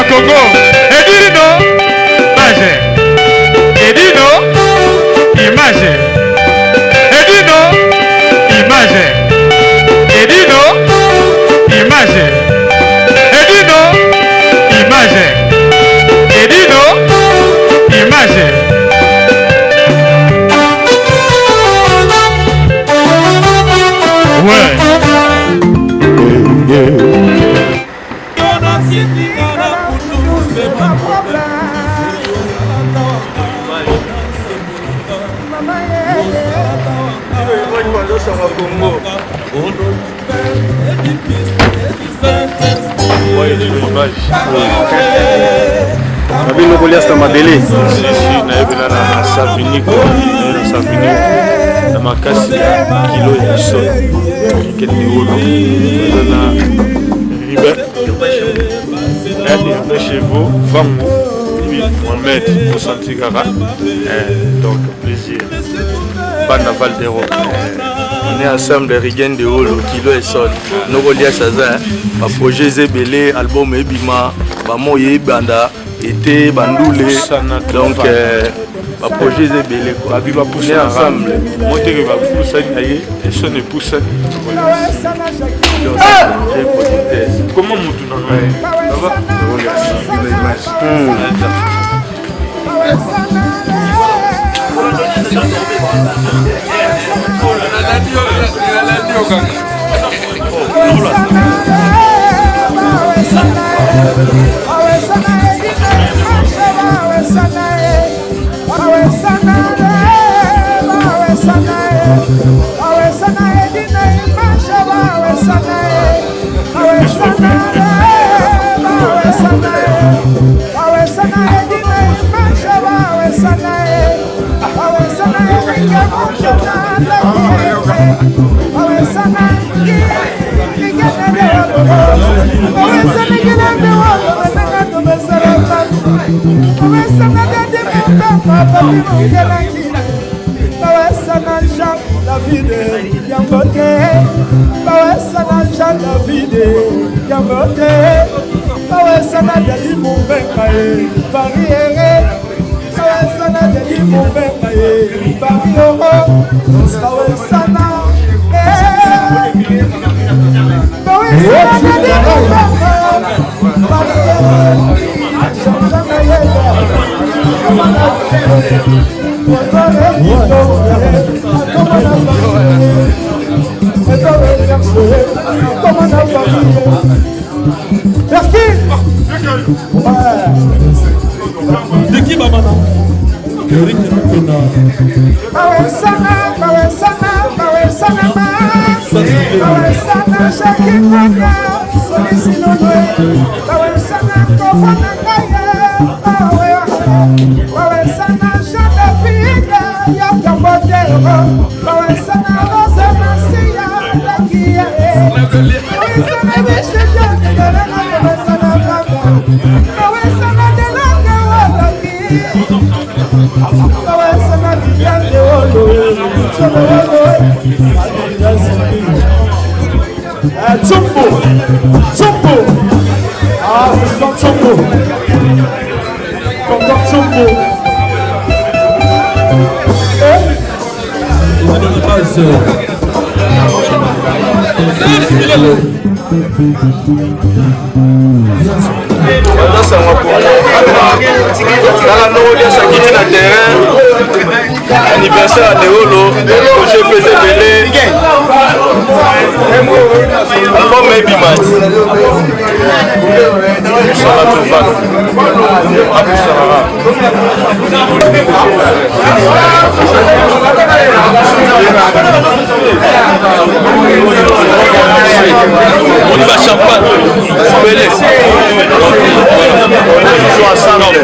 Congo. Edino, image. Edino, image. Edino, image. Edino, image. Edino, image. Edino, image. Ouais. Nabi noko lias na mabele. Si si nayebela na Savini ko na Savini na makasi ya kilo ya sol kende wolo baza na ribe ribe chevaux vango puis Mohamed osanti kaka donc plaisir bana Val d'Europe. On est ensemble Rigen de Holo kilo et sol noko lias aza ba projet eza ebele album ebima bamoyi ebanda ete bandule donc ba projet eza ebele quoi. Babi bapusana ensemble moteke bapusani na ye esoni epusani koma mutu na ngai. Tsumbo, Tsumbo, ah, président Tsumbo, Tonton Tsumbo. Baza sango Kongo tala ndoko liasa kiti na terrain anniversaire ya Deolo projet mpe eza ebele album ebima tosala tovanda apusanaka Moni ba champagne ebele. On est toujours ensemble.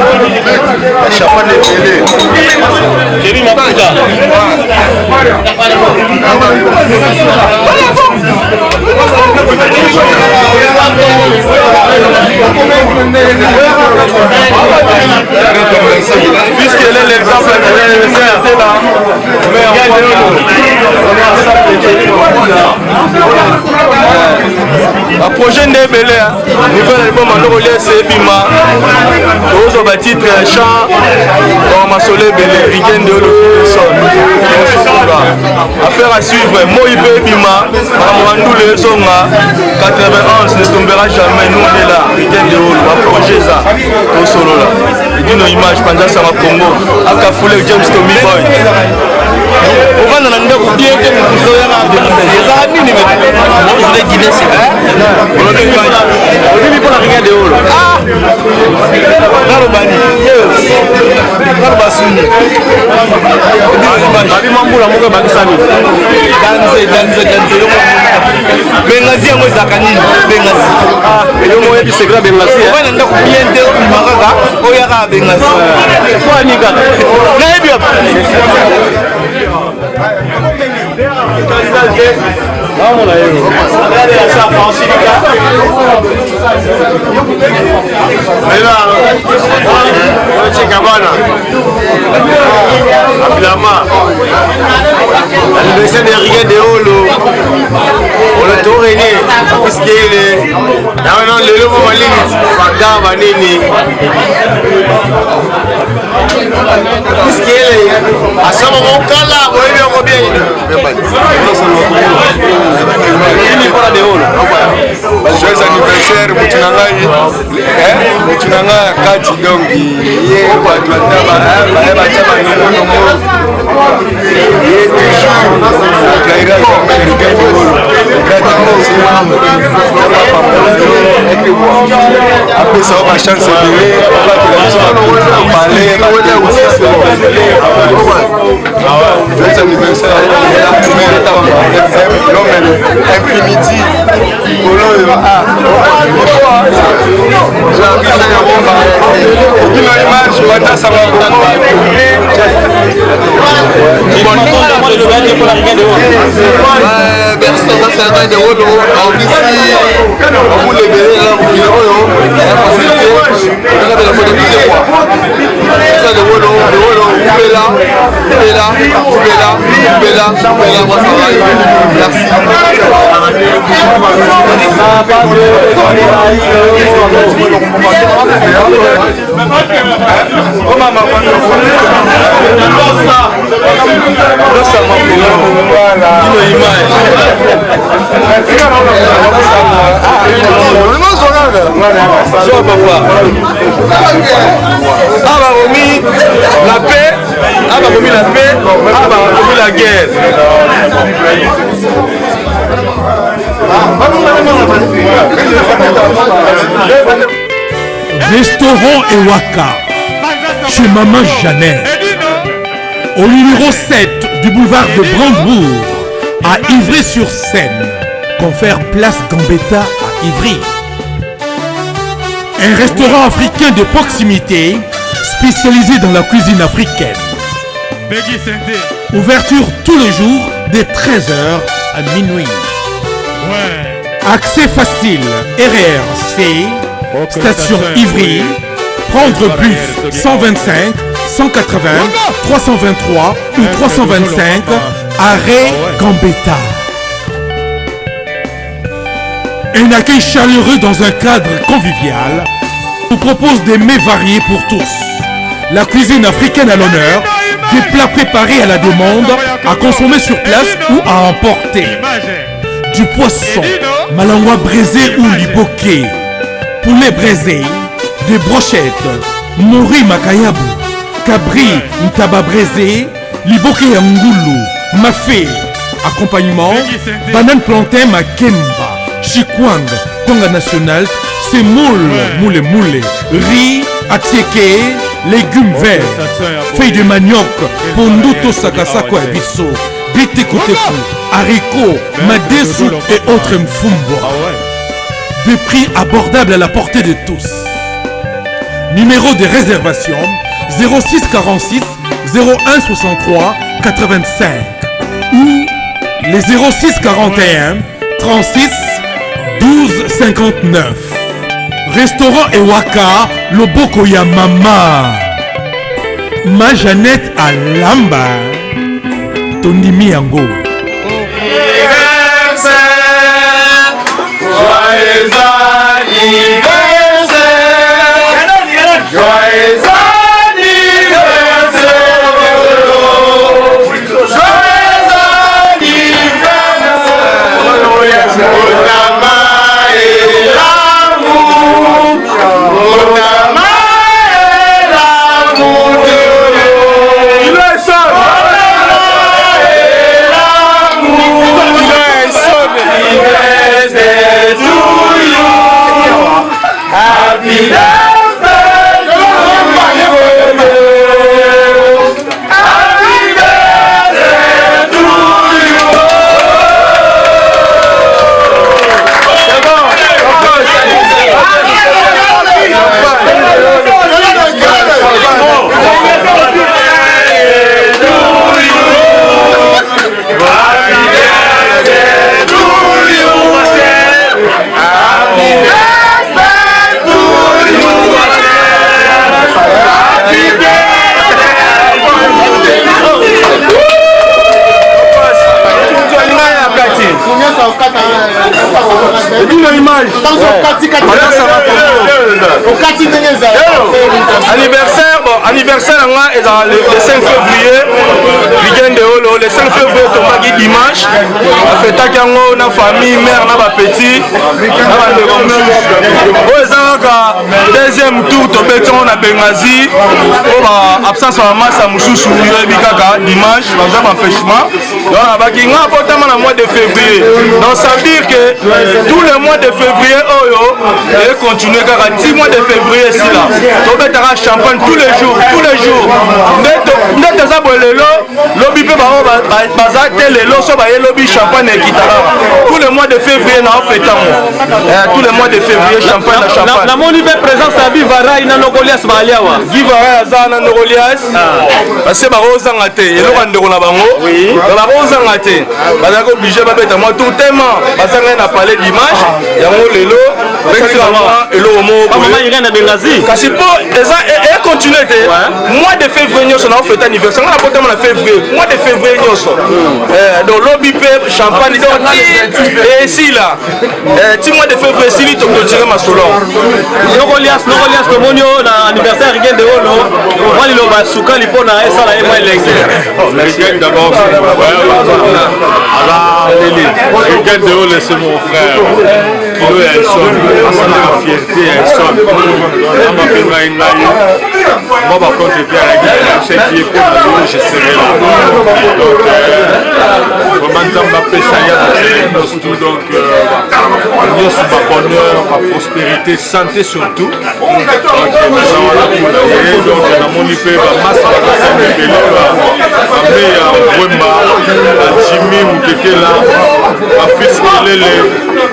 Ba champagne ebele. Jerry Maputa. Puisqu'elle est l'exemple de l'anniversaire. Baprojet nde ebele, nouvel album andoko liese ebima, tokozwa batitre ya chant, donc masolo ebele. Weekend oyo son, affaire à suivre. Moi mpe ebima, makambo bandulu ezonga. 91 ne tombera jamais, nous on est là. Weekend oyo baprojet eza, tosolola. Edino image panza sanga Congo akafule James Tommy Boy. Ovanda na ndako bien te, mokuso oyaka ezala nini? Olimi mpona rien de olo naloba nini? Naloba suni. Babi mwa mbula moko ebakisami. Danze, danze, danze. Bengazi yango ezalaka nini? Bengazi. Yo mo oyebi secret Bengazi. Ovanda ndako bien te, obima kaka, oyaka Bengazi. Kwani kaka nayebi wapi? Bana Abilama, anniversaire de Rien de Olo, on est régné puisque yango lelo mo malili baga banini puisque asama mokala boyebi yango bien. Nini mpona de Olo? Joyeux anniversaire, motu na ngai, motu na ngai ya kati. Donc ye bato ata baye batya banongonongo, ye toujours trahira jamais. Rigain de Olo, grand apesa yo bachance ebele, obatela biso bapale. Joyeux anniversaire, l'homme infinity likolo oyo bino image batasaka. Merci, nasanga de wolo aobisi omula ebele na mokili oyo ya facilité okabela mpo débute quoi. Eza de wolo, de wolo, ubela, ubela, ubela, ubela, ubela, mwasa ngai. Merci. Bino image. So papa, ah bakomi la paix, ah bakomi la paix, ah bakomi la guerre. Restaurant Ewaka, chez Maman Jeannette, au numéro 7 du boulevard de Brandebourg, à Ivry-sur-Seine, confère place Gambetta à Ivry. Un restaurant africain de proximité spécialisé dans la cuisine africaine. Ouverture tous les jours de 13h à minuit. Accès facile, RER C, station Ivry, prendre bus 125, 180, 323 ou 325, arrêt Gambetta. Un accueil chaleureux dans un cadre convivial vous propose des mets variés pour tous. La cuisine africaine à l'honneur, des plats préparés à la demande, à consommer sur place ou à emporter. Du poisson, malangwa braisé ou liboké, poulet braisé, des brochettes, mori makayabu, cabri ntaba braisé, liboké ya ngulu, mafé, accompagnement, banane plantain makemba, chikwang, kwanga national, semoule, moule moule, riz, attiéké, légumes verts, feuilles de manioc, pondu to sakasako ya biso, bitekuteku, haricots, madesu et autres mfumbwa. Des prix abordables à la portée de tous. Numéro de réservation 06 46 01 63 85 ou les 06 41 36 12 59. Restaurant Ewaka, Loboko ya Mama. Ma Jeannette alamba tondimi yango. Joyeux anniversaire, joyeux anniversaire, joyeux anniversaire. Otama elamu, otama elamu, Il est seul. Birthday to you. Happy birthday to you. Happy birthday to you. Ebino image. Okati ndenge ezali. Anniversaire, bon, anniversaire na nga ezala le 5 février, weekend oyo le 5 février tombaki dimanche, afetaki yango na famille mère na bapetit na bandeko mosusu. Oyo eza kaka deuxième tour tobeti yango na Benghazi, oyo ba absence ya bamasa mosusu yoyebi kaka dimanche baza baempêchement. Donc nabaki nga abotama na mois de février, donc ça veut dire que tout le mois de février oyo econtinue kaka ti mois de février esila, tobetaka champagne tous les jours, tous les jours. Nde toza boye lelo, lobi mpe bango baza te lelo, so baye lobi champagne ekita kaka. Tout le mois de février na ofetango, tout le mois de février champagne na champagne. Namoni mpe présence ya Bivarai na Nokolias baali awa. Givarai aza na Nokolias parce que bakozanga te eloko ya ndeko na bango, bakozanga te, bazalaki obligé babeta mwa tour tellement bazangai na palais dimanche yango lelo bakisaka eloko moko Mama Irène na Benghazi. Kasi mpo eza econtinue te, mois de février nyonso na ofeta anniversaire. Nga nabotama na février, mois de février nyonso. Donc lobi mpe champagne, donc ti esila, ti mois de février esili, toclôture masolo. Nokolias, Nokolias, tomoni oyo na anniversaire Rigen de Olo, mwa liloba sukali mpona esala ye mwa elengi. Rigen d'abord, c'est mon frère. Rigen de Ole, c'est mon frère. Kilo ya Eson, asalaka fierté ya Eson. Namba mpe ngai ngai. Moi par contre, epe alaki nayebisaki ye mpo na yo, je serai là. Donc vraiment Nzambe apesa ye azala nyonso tout, donc nyonso ba bonheur, ba prospérité, santé surtout. Donc naza wana mpona ye. Donc namoni mpe bamasa bazasanga ebele, bameya Ngwemba, bajimi Mutetela, bafils Kelele,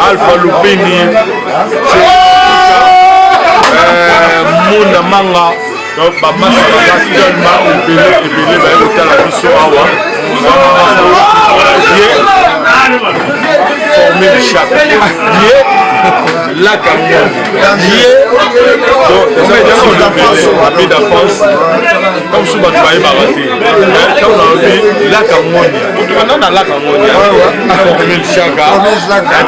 Alpha Lupini, Munda Manga. Donc bamasa baza tellement ebele ebele baye kotala biso awa. Ye formule chaque ye laka ye, donc eza d'enfance comme so bato bayebaka te. Ntango nalobi laka ngoni, moto na laka ngoni, formule chaka,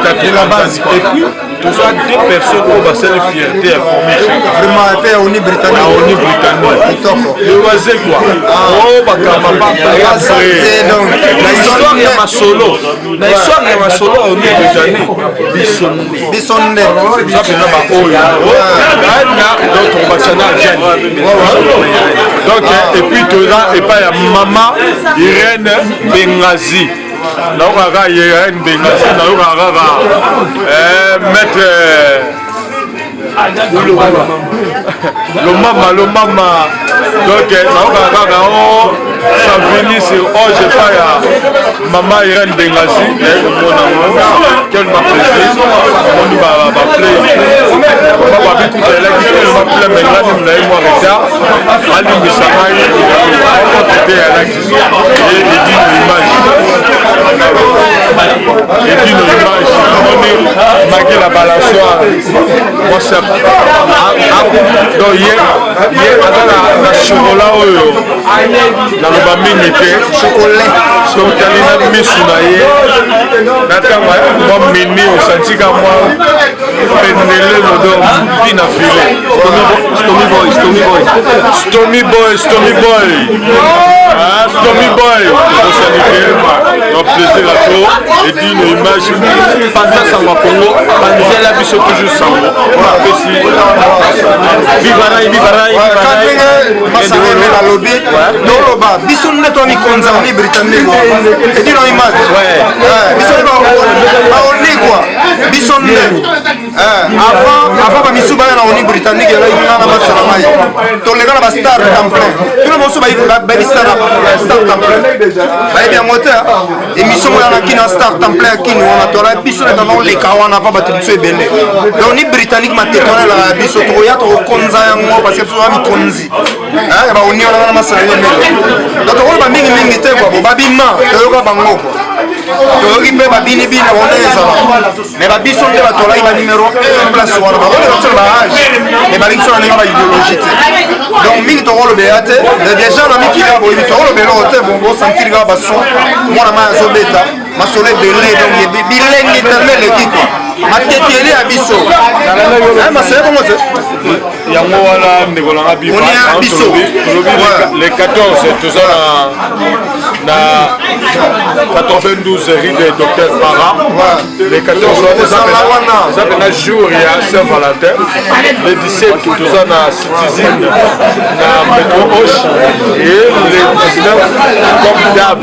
et puis toza deux personnes oyo basali fierté ya formule chaka. Vraiment, epe ya Oni Britannique. Ya Oni Britannique. Kitoko. Ewaze kwa oyo bakamba na histoire ya masolo, na histoire ya masolo ya Oni Britannique, biso nde. Biso nde. Toza mpenza baoyo na, donc tokobakisa na Jane. Donc et puis toza epai ya mama Irène Bengazi. Nayokaka kaka Irène Bengazi, nayokaka kaka maître Lomama, Lomama. Donc nayokaka kaka o Savini sur Oge epai ya mama Irène Bengazi. Naye komona ngo, quel ma plaisir. Namoni baplay babi kuta elaki tellement plein, mais nga nini naye mwa retard, alimbisa ngai okote te. Alaki ye Edino image, Edino image. Namoni Maki la balançoire. Mwasi donc ye ye aza na chocolat oyo naloba mingi te soki otali na misu na ye na ntango mwa mini osantika mwa pendelelo donc mpi na file. Stomy Boy, Stomy Boy, Stomy Boy, Stomy Boy, ah, Stomy Boy, tobosani te. Donc plaisir à toi edino image panza sango ya Congo, panzela biso toujours sango apesi. Vivarai, vivarai. Ndenge masanga nalobi, toloba biso nde to mikonza ni britannique edino image, biso nde baoni kua, biso nde avant bamisu baya na oni britannique. Elaki nga na basala ngai, toleka na bastar templin, tuna mosusu bayebi star templin, bayebi yango te. Émission moko na kini, star templin ya kini wana, tola biso nde tanda oleka wana avant bato biso ebele. Donc ni britannique matete wana elaka ya biso, tokoya tokokonza yango parce que biso toza mikonzi ya baoni wana. Wana masala yo mele, donc tokoloba mingimingi te kua, bo babima toyoka bango kua, toyoki mpe babinibini bango ndenge ezala. Mais babiso nde bato alaki ba numéro 1 place wana, bakoleka biso na baage, mais balingi biso na ndenge ba idéologie te. Donc mingi tokolobela te, mais déjà na mikili ya boyebi tokolobela oyo te. Bon, bosentir kaka bason, mwana mai azobeta masolo ebele, donc bilengi tellement eleki kua, mateteli ya biso masolo bongo te. Yango wana, ndeko nanga, biso tolobi le 14 toza na 92 rue de Docteur Para. Le 14 eza mpena jour ya Saint Valentin. Le 17 toza na Citizen na métro Hoche et le 19, comme d'hab,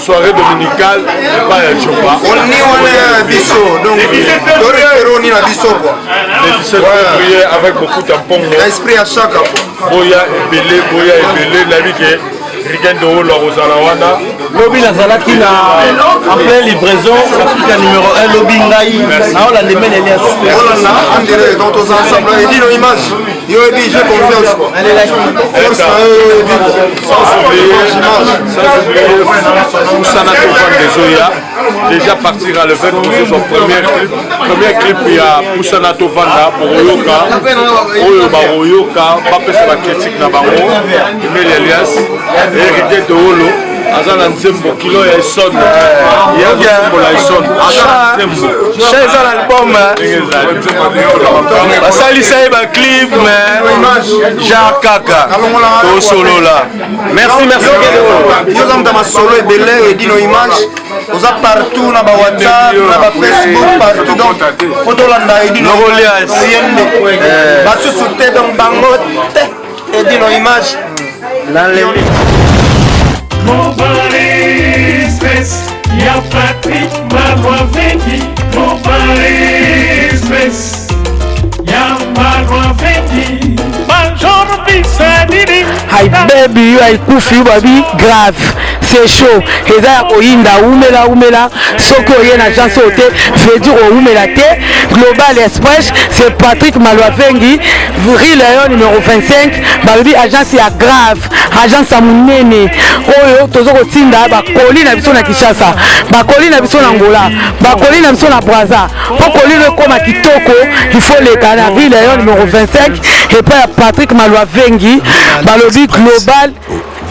soirée dominicale epai ya Jomba. Oni wana ya biso, donc toréféré oni na biso quoi. Le 17 février avec beaucoup d'ampongo. Esprit ya chaka quoi. Boya ebele, boya ebele, nayebi ke Rigen Doolo akozala wana. Lobi nazalaki na en pleine livraison Afrika numéro 1. Lobi ngai naolanda Emene Elias. Olanda en direct, donc toza ensemble. Edino image, yo yebi, j'ai confiance quoi, force na yo, yo yebi. Sans oublier Moussana Tovande ezoya déjà partir à le 20, tozozwa première clip, première clip ya Pusana Tovanda. Bokoyoka oyo bakoyoka, bapesa bacritique na bango. Emeli Elias, Héritier Doolo aza na nzembo kilo ya Eson, ye azosembola Eson, aza na nzembo. Cha eza na album, basalisa ye baclip, mais genre kaka tosolola. Merci, merci. Yo oza moto ya masolo ebele, edino image, oza partout na bawhatsapp, na bafacebook, partout. Donc fo tolanda edino yende, basusu te, donc bango te, edino image. Naleli. Global Express, ya Patrick Malwavendi. Global Express, ya Malwavendi. Major Bisanini. Hi baby, yo aikufi yo babi grave, c'est chaud, eza ya koyinda. Umela, umela, soki oye na agence oyo te, veut dire oumela te. Global Express, c'est Patrick Malwavengi, rue Léon numéro 25. Balobi agence ya grave, agence ya monene oyo toza kotinda bakoli na biso na Kinshasa, bakoli na biso na Angola, bakoli na biso na Braza. Mpo kolino ekóma kitoko, il faut leka na rue Léon numéro 25 epai ya Patrick Malwavengi. Balobi Global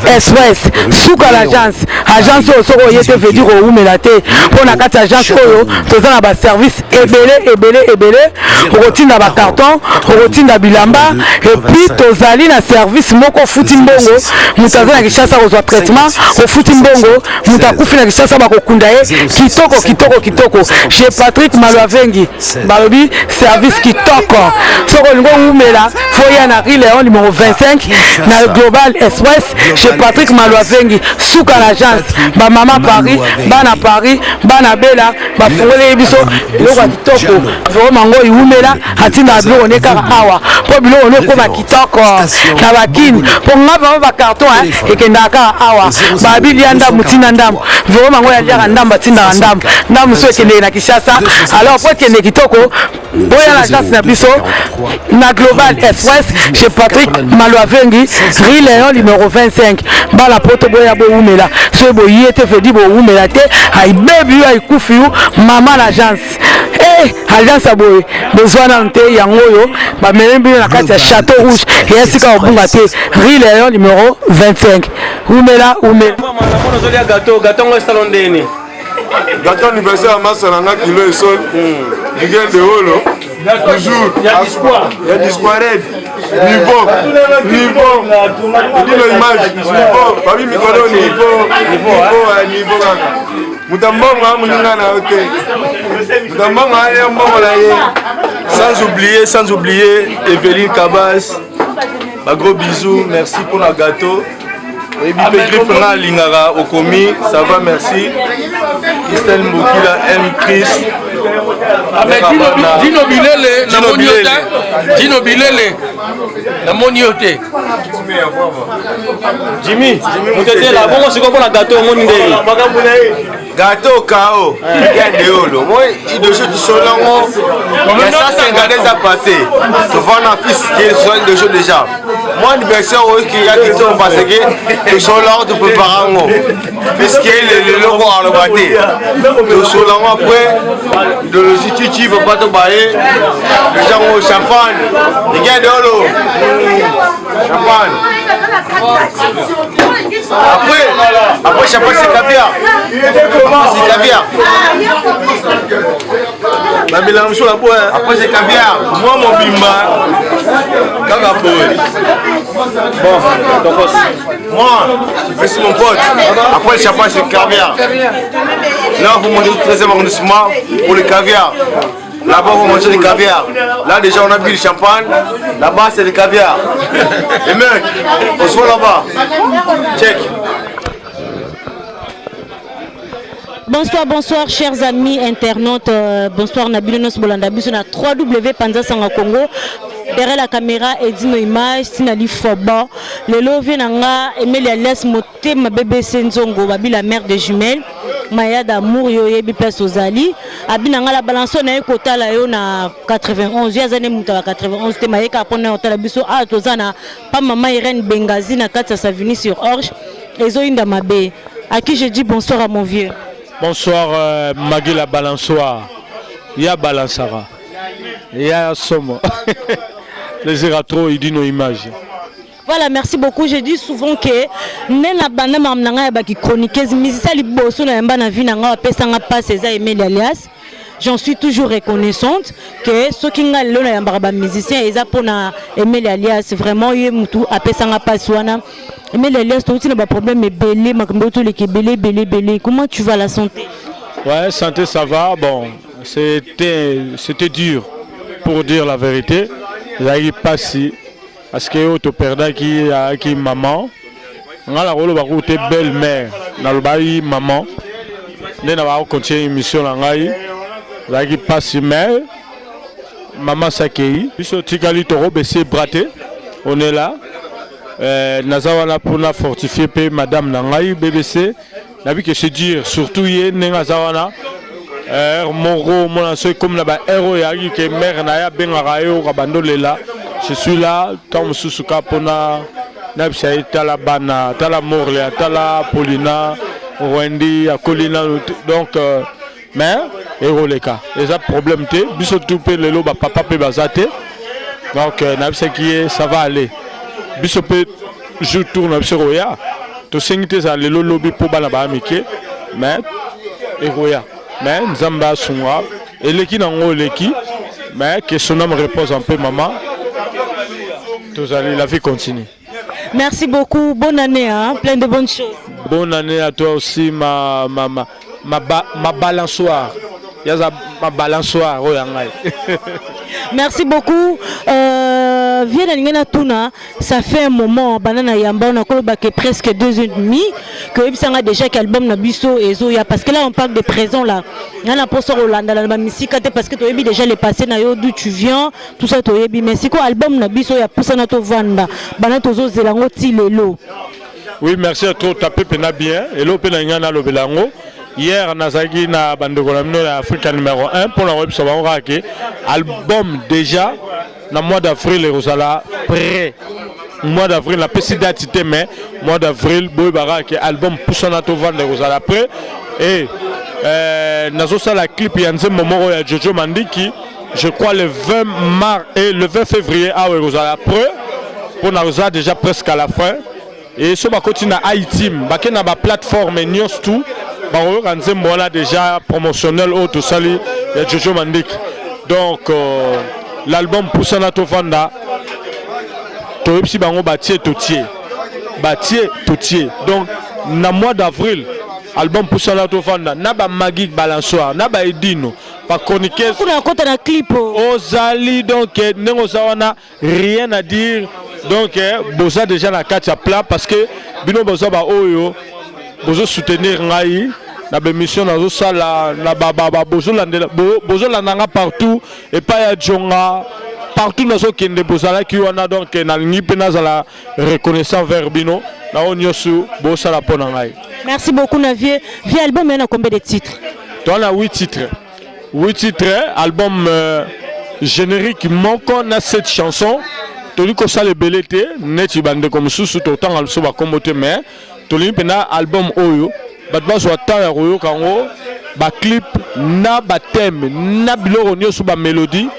Express, suka l'agence. Agence oyo soki oye te, veut dire owumela te, mpo na kati ya agence oyo toza na baservice ebele ebele ebele. Okotinda bacarton, okotinda bilamba, et puis tozali na service moko, ofuti mbongo, moto aza na Kinshasa kozwa traitement, ofuti mbongo, moto akufi na Kinshasa bakokunda ye kitoko kitoko kitoko chez Patrick Malwavengi. Balobi service kitoko. Soki olingi owumela, fo ya na rue Léon numéro 25 na Global Express chez Patrick Malwavengi, suka na agence. Bamama Paris, bana Paris, bana Bela, bafungoleli biso biloko ya kitoko. Vraiment ngo iwumela, atindaka biloko ne kaka awa mpo biloko ne ekóma kitoko na bakini. Mpo nga vraiment bacarton ekendaka kaka awa. Babi lia ndambu, tinda ndambu. Vraiment ngo yaliaka ndambu, atindaka ndambu, ndambu so ekendeke na Kinshasa. Alors po ekende kitoko. Boya na agence na biso na Global Express chez Patrick Maluavengi, rue Léon numéro 25. Bala poto boya bowumela. Soki boye te veut dire bowumela te. Ayibebi yo ayikufi yo mama na agence. Eh, agence ya boye bozwa nanu te yango oyo bamemi bino na kati ya Château Rouge ya esika kobunga te rue Léon numéro 25. Wumela wumela. Namoni ozolia gâteau, gâteau ngo esalo ndeni. Gâteau anniversaire ya masa na nga kilo esol. Miguel de Holo. Toujours. Ya dispared. Niveau. Niveau. Edino image. Niveau. Babi mikolo niveau. Niveau niveau kaka. Moto ya mbongo a moninga na yo te. Moto ya mbongo aya mbongo na ye. Sans oublier, sans oublier Evelyne Cabas. Ba gros bisous, merci pour la gâteau. Oyebi mpe griffe nga alingaka okomi ça va merci Christelle Mbokila M Chris. Ah, Dino Bilele namoni yo te Dino Bilele namoni yo te Jimmy Mutetela bongo sikoyo mpona gâteau omoni ndenge Gâteau KO, bien de holo. Moi, idosho tu solongo. Il y a 150 ans passé. Souvent, on a fils qui est sur idosho déjà. Moi, anniversaire, oui, qui a qui sont parce que tu solongo, tu prépares un Puisque le logo a le bâti. Tu solongo après, de le chichi, faut pas te bailler. Les gens au champagne. Les gars de holo. Champagne. Après, après champagne, c'est caviar. C'est caviar. Babela mosusu na boya. Après c'est caviar. Mwa mobimba kaka boye. Bon, tokos. Moi, je suis mon pote. Après le champagne, c'est caviar. Là, vous montez au 13e arrondissement pour le caviar. Là-bas, on mange le caviar. Là, déjà, on a bu le champagne. Là-bas, c'est le caviar. Et mec, on se voit là-bas. Check. Bonsoir, bonsoir, chers amis internautes. Euh, bonsoir, Nabilo Nos Bolanda Biso na 3W Panza Sanga Congo. Derrière la caméra, Edino Image, Tinali Foba. Lelo vie nanga, Emelia Les Motema BBC Nzongo, Babi la mère de jumelles. Maya d'amour yo yebi place ozali. Abi nanga la balance na ye kotala yo na 91. Yo azane muta wa 91 te mayeka pona otala biso. Ah tozana pa maman Irène Bengazi na kati ya Savigny sur Orge. Ezoyinda mabe. À qui je dis bonsoir à mon vieux. Bonsoir euh, Magui la balançoire. Ya balansara. Ya somo. Plaisir à trop idino image. Voilà, merci beaucoup. Je dis souvent que nena banda makambo na ngai ya baki chroniqueuse musicien liboso na yamba na vie na ngai apesanga passe eza Emeli alias. J'en suis toujours reconnaissante que soki ngai lelo nayambaka ba musicien eza mpona Emeli alias vraiment ye mutu apesanga passe wana. Emeli alias touti na ba problème ebele makambo otoleka ebele ebele ebele. Comment tu vas la santé? Ouais, santé ça va. Bon, c'était c'était dur pour dire la vérité. Ezalaki pasi parce que oyo toperdaki ayaki maman nga nakoloba kutu te belle mère nalobaki maman nde na bakocontinue émission na ngai ezalaki pasi mais maman sakei biso tikali tokobese bras te on est là euh, naza wana mpona fortifier mpe madame na ngai bbc Nabi que c'est dur surtout ye ndenge aza wana heure moko omona soki ekomi na ba heure oyo eyaki ke mare na ye abengaka ye oyoka bando lela je suis là ntango mosusu ka mpona nayebisa ye tala bana tala morlea tala polina wendy akoli nanu donc euh, mais ekoleka eza problème te biso tu mpe lelo bapapa mpe baza te donc euh, nayebisaki ye ça va aller biso mpe jour tour na biso ekoya tosengi te ezala lelo lobi mpo bana baya mike mais ekoya mais nzambe asunga eleki nango eleki mais que son âme repose en paix maman tozali la vie continue. Merci beaucoup. Bonne année, hein? plein de bonnes choses. Bonne année à toi aussi, ma, ma, ma, ma, ba, ma balançoire. Yaza ma balançoire, oyo ya ngai. Merci beaucoup. Euh, viens na tuna, ça fait un moment, banana yamba, on a kolobake presque deux ans et demi, que oyebisanga déjà qu'album na biso ezoya parce que là on parle de présent là. Nga na posa kolanda na ba misika te parce que toyebi déjà le passé na yo d'où tu viens, tout ça toyebi mais siko album na biso ya pusana tovanda bana tozozela yango ti lelo. Oui, merci à toi, tapé pena bien. Et là, pena nga na lobela yango. Hier nazalaki na bandeko na bino ya Africa numero 1 mpo na koyebisa bango kaka ke album déjà na mois d'avril ekozala prêt. Mois d'avril napesi date te, mais mois d'avril boyeba kaka ke album Pusana Tovanda ekozala prêt. Et nazosala clip ya nzembo moko ya Jojo Mandiki, je crois le 20 mars et le 20 février awa ekozala prêt, mpo naza déjà presque à la fin. Et so bakoti na iTeam, bake na baplateforme nyonso tout, bakoyoka nzembo wana déjà promotionnel oyo tosali ya Jojo Mandiki. Donc l'album Pusana Tovanda, toyebisi bango batie, totie, batie, totie. Donc na mois d'avril, album Pusana Tovanda na bamagi balançoire na baedino bachroniqueuse. Kuna kota na clip. Ozali donc ndenge oza wana, rien à dire. Donc boza déjà na kati ya plat, parce que bino boza baoyo bozosoutenir ngai na bémission nazosala na bozolanda nga partout, epai ya Jonga, partout nazokende, bozalaki wana. Donc nalingi mpe nazala reconnaissant vers bino na oyo nyonso bosala mpo na ngai. Merci beaucoup na vieux. Vieux, album yana combien de titres? Toza 8 titres, 8 titres. Album générique moko na 7 chansons. Tolingi kosala ebele te neti bandeko mosusu, totanga biso bakombo te, mais tolingi mpenza album oyo bato bazwa temps ya koyoka yango, baclip na bathème na biloko nyonso, bamélodie.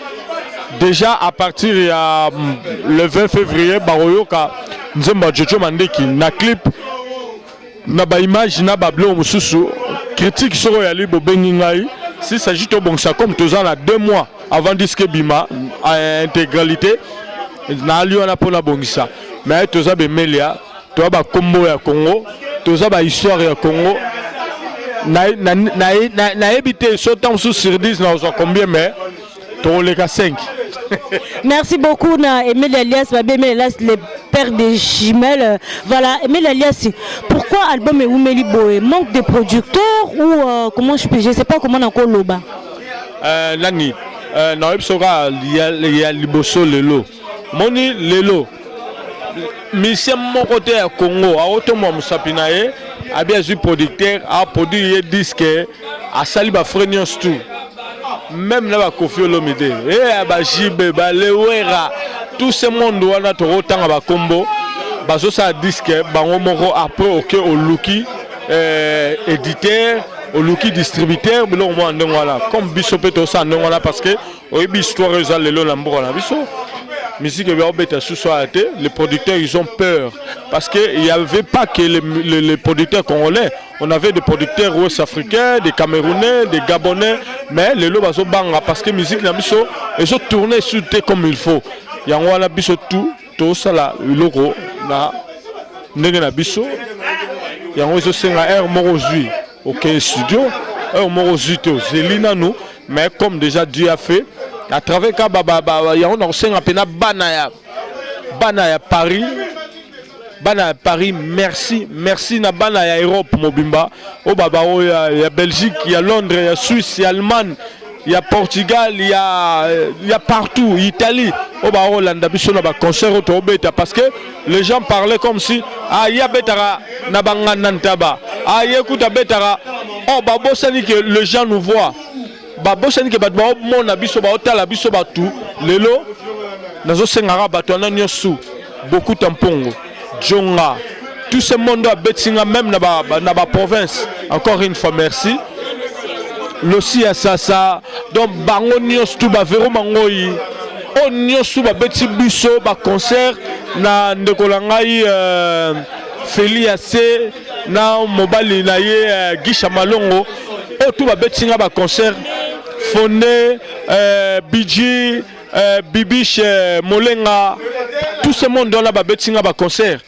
Déjà à partir ya le 20 février bakoyoka nzembo ya Jojo Mandeki na clip, na baimage, na babiloko mosusu. Critique soki oyali, bobengi ngai. Si s'agit tobongisa, comme toza na 2 mois avant disque ebima intégralité, naali wana mpona bongisa. Mais toza bemelia, toza bakombo ya Congo, toza bahistoire ya Congo. Nayebi te so ntango mosusu sur 10 nakozwa combien, mais tokoleka 5. Merci beaucoup na Emile Elias, Babé Emile Elias, le père des jumelles. Voilà, Emile Elias, pourquoi album ewumeli boye? Manque de producteurs ou comment je peux, je sais pas comment on loba. Nani nayebi soki ya liboso lelo moni lelo musicien moko te ya Congo aotomwa mosapi na ye abi azwi producteur aproduire ye disque, asali bafrais nyonso tout, même na baKoffi Olomide e bajibe balewera, tout ce monde wana tokotanga bakombo, bazosala disque bango moko. Après oke oluki éditeur, oluki distributeur, biloko mwana ndenge wana. Comme biso mpe tosala ndenge wana, parce que oyebi histoire eza lelo na mboka na biso, musique ebi aobeta susu aya te. Les producteurs, ils ont peur, parce que il y avait pas que les producteurs congolais, on avait des producteurs ouest africains, des Camerounais, des Gabonais, mais lelo bazobanga parce que musique na biso ezotourne su te comme il faut. Yango wana biso tout tosala eloko na ndenge na biso. Yango ezosenga heure moko ozwi, okei studio, heure moko ozwi te, ozeli nanu. Mais comme déjà Dieu a fait à travers ka yango, na kosenga mpena bana ya Paris, bana ya Paris, merci, merci na bana ya Europe mobimba oyo baba oyo ya Belgique, ya Londres, ya Suisse, ya Allemagne, ya Portugal, ya partout, Italie, oyo baolanda biso na baconcert oyo toobeta. Parce que les gens parlaient comme si ah, ye abetaka na banganda ntaba, ah, ye kuta abetaka. Oh, babosani que les gens nous voient, babosani ke bato baomona biso, baotala biso. Bato lelo nazosengaka bato wana nyonso, Bokuta Mpongo, Jonga, tout ce monde abeti nga même na baprovince, encore une fois merci. Losi ya Sasa, donc bango nyonso tu, bavero mangoi oyo nyonso babeti biso baconcert na ndeko na ngai Feli ya se na mobali na ye Gisha Malongo, oyo tu babeti nga baconcert, Fonde Biji Bibiche Molenga, tout ce monde wana babeti nga baconcert,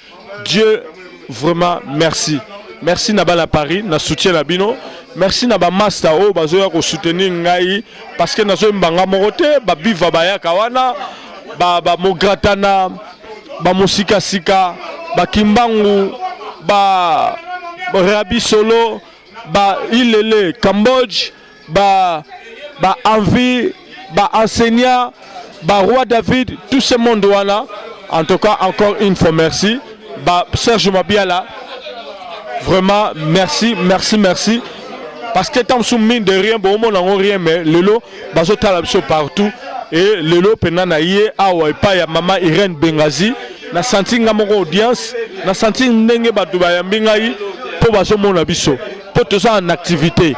Dieu vraiment merci. Merci na bana Paris na soutien na bino. Merci na bamaster oyo bazoya kosoutenir ngai, parce que nazoyemba nga moko te. Babiva bayaka wana, bamogratana, bamosikasika, bakimbangu, ba Rabi Solo, ba Ilele Cambodge, ba envie, ba enseignant, ba roi David, tout ce monde wana. En tout cas, encore une fois merci. Ba Serge Mabiala, vraiment merci, merci, merci. Parce que tant mosusu mine de rien boomona yango rien, mais lelo bazotala biso partout. Et lelo mpena na ye awa epai ya mama Irène Bengazi, na senti nga moko audience, na senti ndenge bato bayambi ngai mpo bazomona biso mpo toza en activité.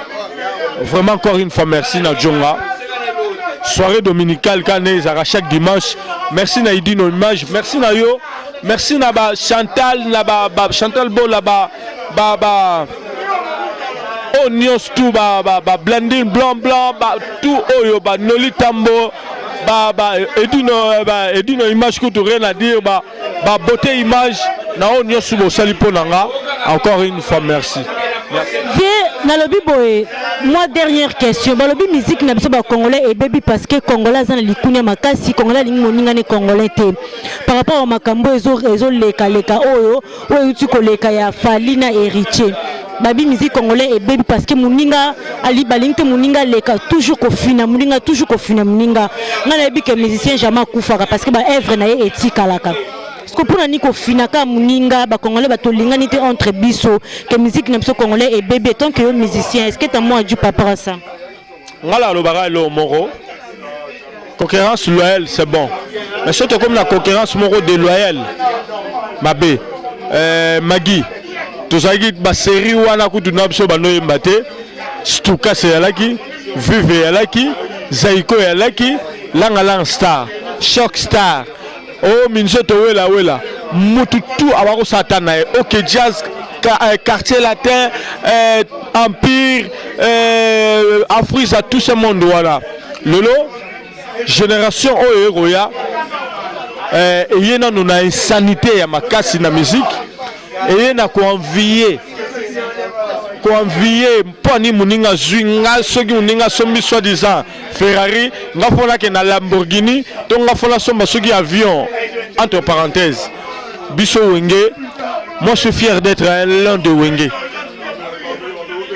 Vraiment, encore une fois, merci na Djonga. Soirée dominicale kane ezalaka chaque dimanche. Merci na Idino Image, merci na yo, merci na ba Chantal, na ba Chantal Bola, ba oyo nyonso tout, ba Blandine Blanc Blanc, ba tout oyo, ba Noli Tambo, ba Edino, ba Edino Image kutu rien à dire, ba Beauté Image, na oyo nyonso bosali mpo na nga. Encore une fois, merci. Vie nalobi boye, moi dernière question. Balobi musique na biso bacongolais ebebi parce que Congolais aza na likunya makasi, Congolais alingi moninga ne Congolais te. Par rapport a makambo ezolekaleka oyo euti koleka ya Fally na Héritier, babi musique congolais ebebi parce que moninga ali balingi te moninga aleka, toujours kofina moninga, toujours kofina moninga. Ngai nayebi ke musicien jamais akufaka parce que baœuvre na ye etikalaka. Parce que mpona nini kofinaka moninga? Bacongolais batolingani te entre biso, ke musique na biso congolais ebebi. Tant que yo musicien, est ce que t'as mot à dire par rapport à ça? Nga na alobaka eloko moko: concurrence loyale, c'est bon, mais soki tokomi na concurrence moko déloyale, mabe. Magi tozalaki basérie wana kutu na biso bandoyemba te. Stukas eyalaki, Vive eyalaki, Zaiko eyalaki, Langa Langa Star, Choc Star, oyo minzoto welawela, mutu tu abakosala ta na ye. OK Jazz, Quartier Latin, Empire, Afrisa, tout ce monde wana. Lelo génération oyo ekoya, eye nano na insanité ya makasi na musique, eye na koenvier, koenvier mpo ani moninga azwi. Nga soki moninga asombi soi-disant Ferrari, nga fo nakende na Lamborghini, to nga fo nasomba soki avion. Entre parenthèses, biso Wenge, moi je suis fier d'être l'un de Wenge.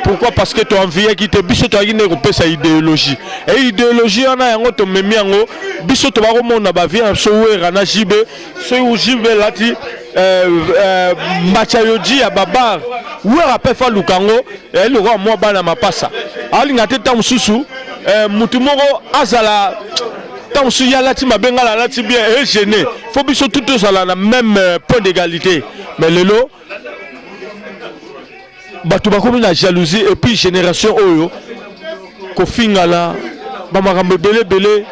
Pourquoi? Parce que toenviaki te. Biso toyaki nde kopesa idéologie, e idéologie wana yango tomemi yango. Biso tobakomona bavie na biso Wera na JB. Soki JB elati mbatya yoji ya babar, Wera mpe faluka yango ezali lokola mwa bana mapasa. Alinga te ntango mosusu mutu moko azala, ntango mosusu ye alati mabe, ngai alati bien, egêner. Fo biso tu tozala na même point d'égalité. Mais lelo bato bakomi na jalousie, et puis génération oyo kofingana, bamakambo ebele ebele.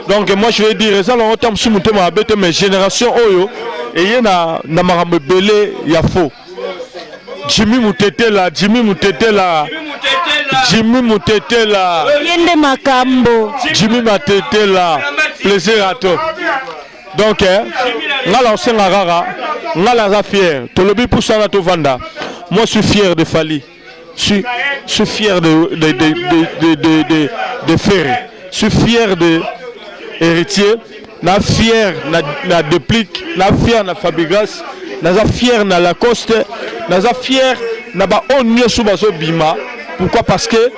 Donc moi je vais dire, eza nango ntango mosusu motema mabe te, mais génération oyo eye na makambo ebele ya faux. Jimmy Mutetela, Jimmy Mutetela, Jimmy Mutetela. Ye nde makambo. Jimmy Matetela, plaisir à toi. Donc nga na osenga kaka, nga naza fier. Tolobi pusana tovanda. Moi je suis fier de Fally, je suis fier de Ferre, je suis fier de Héritier, na fier na Déplique, na fier na Fabregas, naza fier na Lacoste, naza fier na baoyo nyonso bazobima. Pourquoi? Parce que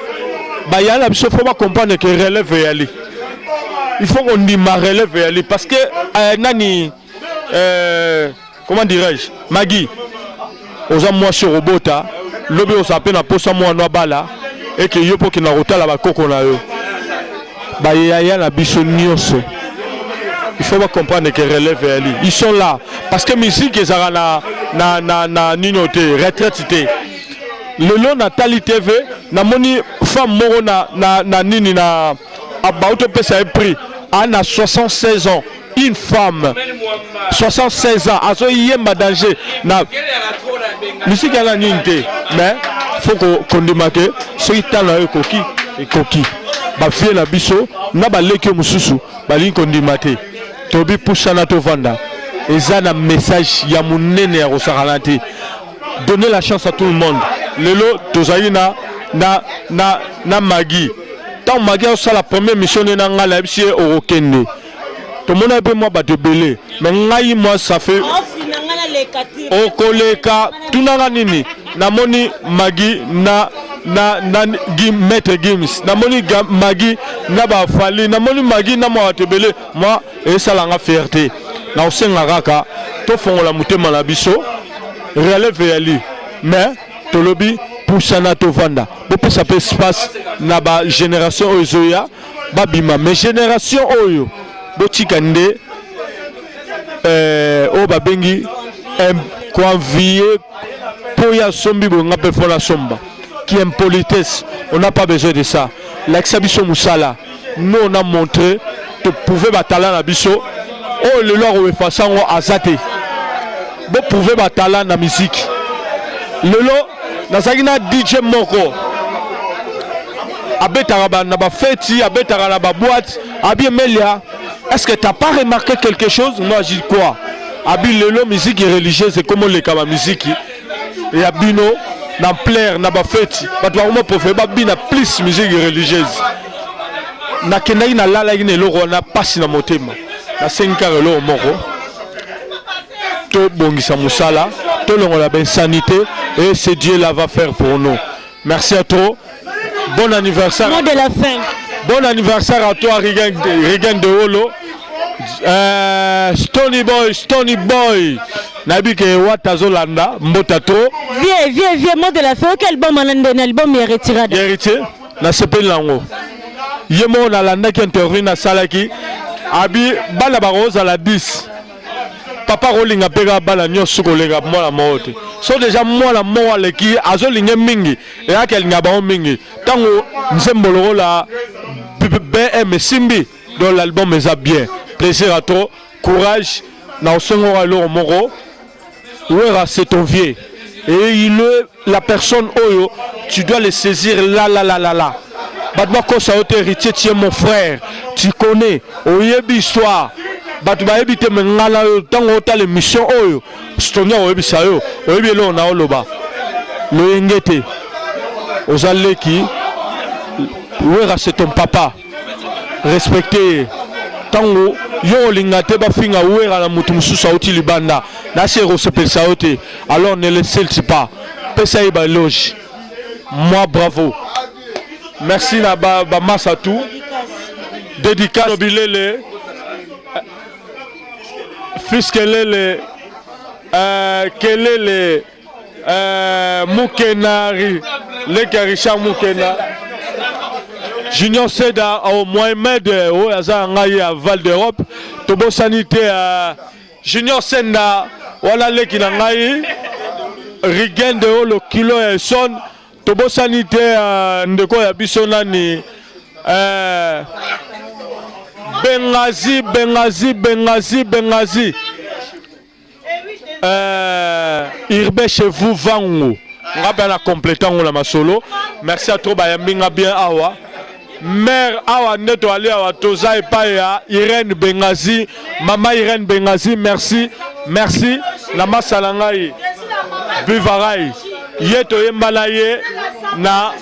baya na biso, fo bacomprendre que relève eyali. Il faut kondima relève eyali, parce que nani, comment dirais-je, Magi, oza mwasi, okobota lobi, ozala mpe na posa mwana abala eke yo mpo okenda kotala bakoko na yo, bayaya na biso nyonso. Il faut comprendre que relève eyali, ils sont là, parce que musique ezalaka na nino te, retraite te. Lelo natali TV, namoni femme moko na nini na bauti opesa ye prix, ana 76 ans. Une femme 76 ans azoyemba danger na musique yana nini te. Mais faut kondima ke soki talo na yo ekoki, ekoki. Bavie na biso na baleki oyo mosusu balingi kondima te. Tobi pusana tovanda, eza na message ya monene ya kosakana te. Donner la chance à tout le monde. Lelo tozali na Magi. Ntango Magi azosala première mission nde na ngai nayebisi ye okokende, tomona mpe mwa bato ebele. Mais ngai, moi ça fait okoleka tunanga nini, namoni Magi na Maître Gims, namoni Magi na bafali, namoni Magi na mwa bato ebele. Moi esalanga fierté. Na osenga kaka tofongola motema na biso. Relève eyali, mais tolobi Pusana tovanda. Bopesa pe espace na ba generation oyo ezoya babima. Mais generation oyo botika nde eh, oyo babengi koenvie mpo ye asombi boye nga mpe fo nasomba qui impolitesse on n'a pas besoin de ça lakisa biso mosala nous on a montré toprouve batala na biso oyo lelo akoefasa yango aza te boprouve batala na miziki lelo nazalaki na dj moko abetaka na bafeti abetaka na baboite abi emelia est ce que t'as pas remarqué quelque chose moi je dis quoi abi lelo musique religieuse ekomi oleka bamiziki ya bino na plaire na bafeti bato bakoma préféré babina plus musique religieuse nakendaki nalalaki na eloko wana mpasi na motema nasengi kaka eloko moko tobongisa mosala tolongola bainsanité et ce dieu là va faire pour nous merci à trop bon anniversaire mot de la fin bon anniversaire à toi Regan, Regan de Holo euh, Stony Boy Stony Boy nayebi ke wata azolanda mbota trop vieux vieux vieux mot de la fin oki album wana nde album ya retirada héritier nasepeli nango ye moko nalandaki interview nasalaki abi bana bakozala 10 papa akolinga mpe kaka bana nyonso koleka mwana moko te so deja mwana moko aleki azolinge mingi eyaki alinga bango mingi ntango nzembo lokola bm esimbi donc l'album eza bien plaisir à trop courage na osengoka eloko moko Wera c'est ton vieux et il est la personne oyo tu dois le saisir là là là là là bato bakosa yo te héritier tu es mon frère tu connais oyebi histoire bato bayebi te me ngai na yo ntango otala émission oyo stoni akoyebisa yo oyebi eloko na oloba loyenge te oza leki wera c'est ton papa respecte ye ntango yo olinga te bafinga wera na moto mosusu auti libanda nasi ekosepelisa yo te alors ne le silti pas pesa ye baloge moi bravo merci na bamasa ba tout dédicace bilele fils kelele euh, kelele Euh, Mukena, leki ya Richard Mukena. Junior Seda au Mohamed euh, oyo aza ngai ya Val d'Europe tobosani te euh, Junior Senda wana leki na ngai Rigen de Olo kilo ya Son tobosani te euh, ndeko ya biso nani euh, Bengazi Bengazi Bengazi Bengazi Euh, Irbe chez vous vangu nga mpe na complete yango na masolo merci à trop bayambi nga bien awa mare awa nde toali awa toza epai ya Irène Bengazi mama Irène Bengazi merci merci na masa na ngai Bivarai ye toyemba na ye na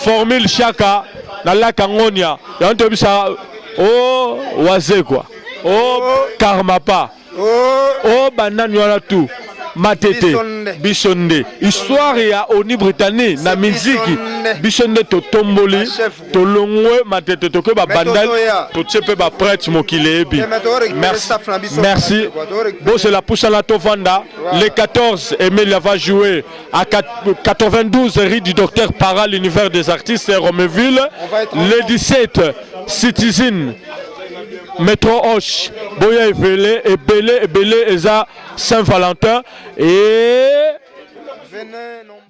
formule shaka na laka ngonia yango toyebisa o oh, wazekwa o oh, karmapa o oh, banani wana tout matete biso nde histoire ya oni britannie na miziki biso nde totomboli tolongwe matete toke babandal totie mpe baprete mokili eyebi merci bozela pusana tovanda le 14 Emilia va jouer à 92 rue du docteur Para l'univers des artistes Romainville le 17 Citizen Metro Hoche boya ebele ebele ebele eza Saint Valentin et Venez nombreux.